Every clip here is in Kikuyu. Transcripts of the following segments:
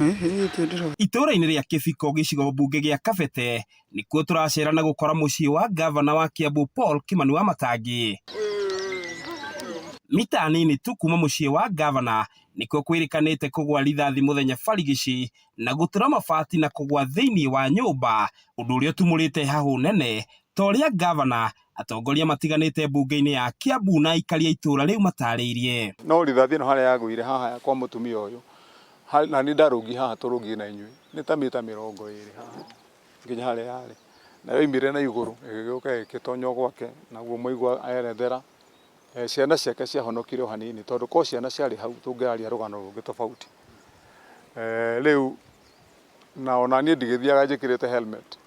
Itũũra-inĩ rĩa Kĩbiko gĩcigo mbunge gĩa Kabete nĩkuo tũracera na gũkora mũciĩ wa ngavana wa Kiambu Paul Kimani wa Matangi. Mita nini tu kuma mũciĩ wa ngavana nĩkuo kwĩrĩkanĩte kũgwa rithathi mũthenya barigici na gũtũra mabati na kũgwa thĩinĩ wa nyũmba, ũndũ ũrĩa ũtumũrĩte hahũ nene ta ũrĩa ngavana, atongoria matiganĩte mbunge-inĩ ya Kiambu na aikari a itũũra rĩu matarĩirie. No rithathi ĩno harĩa yagũire haha kwa mũtumia ũyũ, na niĩ ndarũngiĩ haha tũrũngiĩ na inyuĩ, nĩ ta mita 20 haha nginya harĩa yarĩ. Nayo yoimire na igũrũ ĩgĩgĩũka ĩgĩtonya gwake, naguo mwaigua erethera. Ciana ciake ciahonokire o hanini tondũ korwo ciana ciarĩ hau tũngĩraria rũgano rũngĩ tofauti. Rĩu na ona niĩ ndigĩthiaga njĩkĩrĩte helmet.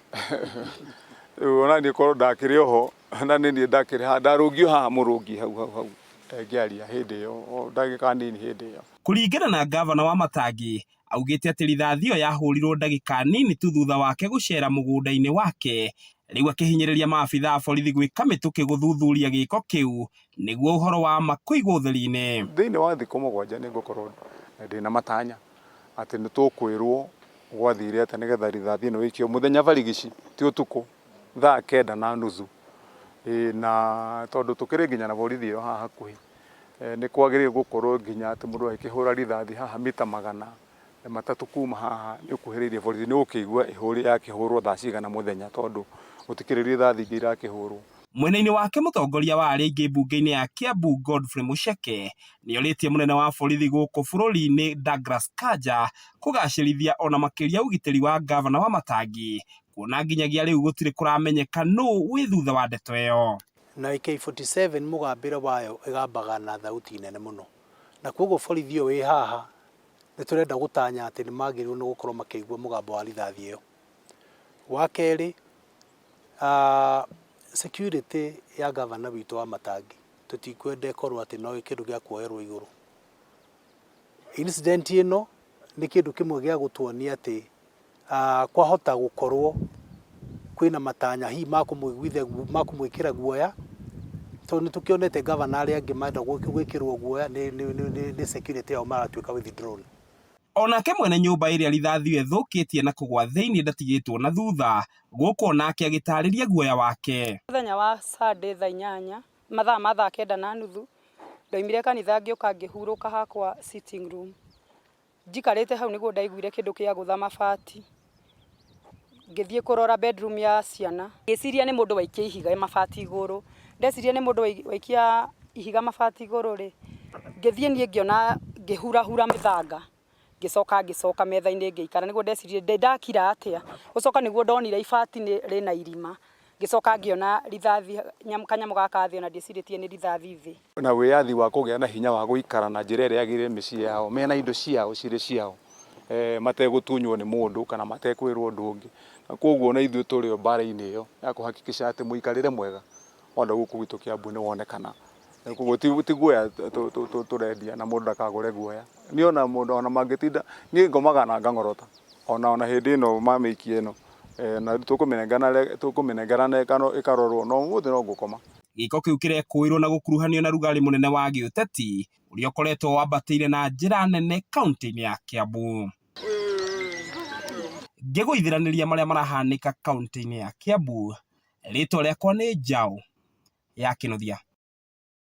Rĩu ona niĩ korwo ndakĩrĩ oho na nĩ niĩ ndakĩrĩ haha ndarũngiĩ haha mũrũngiĩ hau hau hau ngĩaria hĩndĩ ĩyo o ndagĩka nini hĩndĩ ĩyo. Kũringana na ngavana wa Matangi, augĩte atĩ rithathi ĩyo yahũrirwo ndagĩka nini tu thutha wake gũcera mũgũnda-inĩ wake, rĩu akĩhinyĩrĩria maabitha a borithi gwĩka mĩtũkĩ gũthuthuria gĩko kĩu nĩguo ũhoro wa ma kũigwo ũtheri-inĩ. Thĩinĩ wa thikũ 7 nĩ ngũkorwo ndĩna matanya atĩ nĩ tũkwĩrwo gwathire atĩa nĩgetha rithathi ĩno ĩikio mũthenya barigici ti ũtukũ thaa 9 na nuthu. Ĩĩ na tondũ tũkĩrĩ nginya na borithi ĩyo haha hakuhĩ, nĩ kwagĩrĩire gũkorwo nginya atĩ mũndũ agĩkĩhũra rithathi haha mita 300 kuma haha nĩ ũkuhĩrĩirie borithi nĩ ũgũkĩigua yakĩhũrwo thaa cigana mũthenya tondũ gũtikĩrĩ rithathi ingĩ irakĩhũrwo. Mwena-inĩ wake mũtongoria wa arĩa aingĩ mbunge-inĩ ya Kiambu Godfrey Mucheke nĩorĩtie mũnene wa borithi gũkũ bũrũri-inĩ Douglas Kanja kũgacĩrithia ona makĩria ũgitĩri wa ngavana wa Matangi kuona nginyagia rĩu gũtirĩ kũramenyeka nũ wĩ thutha wa ndeto ĩyo. Na AK47 mũgambĩre wayo ĩgambaga na thauti nene mũno, na kwoguo borithi ũyũ wĩ haha nĩ tũrenda gũtanya atĩ nĩ magĩrĩirwo nĩ gũkorwo makĩigua mũgambo wa rithathi ĩyo. Wa kerĩ, security ya gavana witũ wa Matangi tũtikwenda ĩkorwo atĩ no kĩndũ gĩa kuoerwo igũrũ. Incident ĩno nĩ kĩndũ kĩmwe gĩa gũtuonia atĩ kwahota gũkorwo kwĩna matanya hihi ma kũmũiguithia ma kũmwĩkĩra guoya, tondũ nĩ tũkĩonete gavana arĩa angĩ menda gwĩkĩrwo guoya nĩ security yao maratuĩka withdrawn. Onake mwene nyũmba ĩrĩa rithathi ĩyo ĩthũkĩtie na kũgwa thĩinĩ ndatigĩtwo na thutha, gũkũ onake agĩtarĩria guoya wake. Mũthenya wa Sunday thaa 8, mathaa ma thaa 9:30, ndoimire kanitha ngĩũka ngĩhurũka hakwa sitting room. Njikarĩte hau nĩguo ndaiguire kĩndũ kĩagũtha mabati. Ngĩthiĩ kũrora bedroom ya ciana. Ngĩciria nĩ mũndũ waikia ihiga mabati igũrũ. Ndeciria nĩ mũndũ waikia ihiga mabati igũrũ rĩ, ngĩthiĩ niĩ ngĩona ngĩhurahura mĩthanga. Ngĩcoka ngĩcoka metha-inĩ ngĩikara nĩguo ndeciririe ndĩ ndakira atĩa. Gũcoka nĩguo ndonire ibati rĩna irima. Ngĩcoka ngĩona rithathi, kanyamũ gaka thĩ ona ndiecirĩtie nĩ rithathi thĩ. Na wĩyathi wa kũgĩa na hinya wa gũikara na njĩra ĩrĩa yagĩrĩire mĩciĩ yao, mena indo ciao cirĩ ciao, mategũtunywo nĩ mũndũ kana matekwĩrwo ũndũ ũngĩ. Na koguo ona ithuĩ tũrĩ o mbara-inĩ ĩyo ya kũ hakikisha atĩ mũikarĩre mwega wa andũ a gũkũ gwitũ Kiambu nĩ wonekana. Koguo ti guoya tũrendia na mũndũ ndakagũre guoya. Niĩ ona mũndũ ona mangĩtinda, niĩ ngomaga na ngang'orota ona hĩndĩ ĩno mamĩikia ĩno na tũkũmĩnengerana ĩkarorwo no ũmũthĩ no ngũkoma. Gĩko kĩu kĩrekũĩrwo na gũkuruhanio na rugarĩ mũnene wa gĩũteti ũrĩa ũkoretwo wambatĩire na njĩra nene kaunti-inĩ ya Kiambu. Ngĩgũithĩranĩria marĩa marahanĩka kaunti-inĩ ya Kiambu, rĩtwa rĩakwa nĩ Njaũ ya Kĩnuthia.